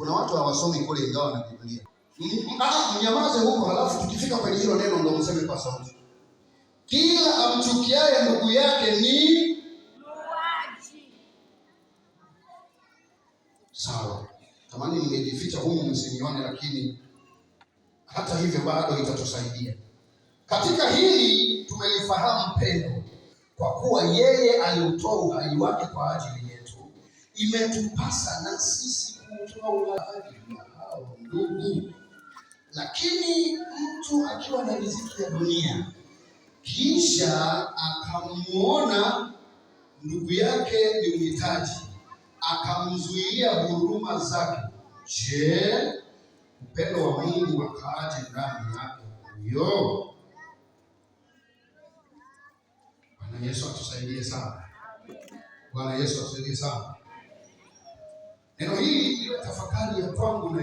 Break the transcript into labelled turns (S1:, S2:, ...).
S1: Kuna watu hawasomi kule ingawa na Biblia. Mnyamaze huko, halafu tukifika kwenye hilo neno ndo mseme kwa sauti. Kila amchukiaye ndugu yake ni
S2: muuaji.
S1: Sawa, tamani ningejificha humu msinione, lakini hata hivyo bado itatusaidia. Katika hili tumelifahamu pendo, kwa kuwa yeye aliutoa uhai wake kwa ajili yetu, imetupasa na sisi kuutoa uhai ajili ya hao ndugu. Lakini mtu akiwa na riziki ya dunia kisha akamuona ndugu yake ni mhitaji, akamzuilia huruma zake, je, upendo wa Mungu wakaaje ndani yake huyo? Bwana Yesu atusaidie sana. Bwana Yesu atusaidie sana. Neno hili liwe tafakari ya kwangu na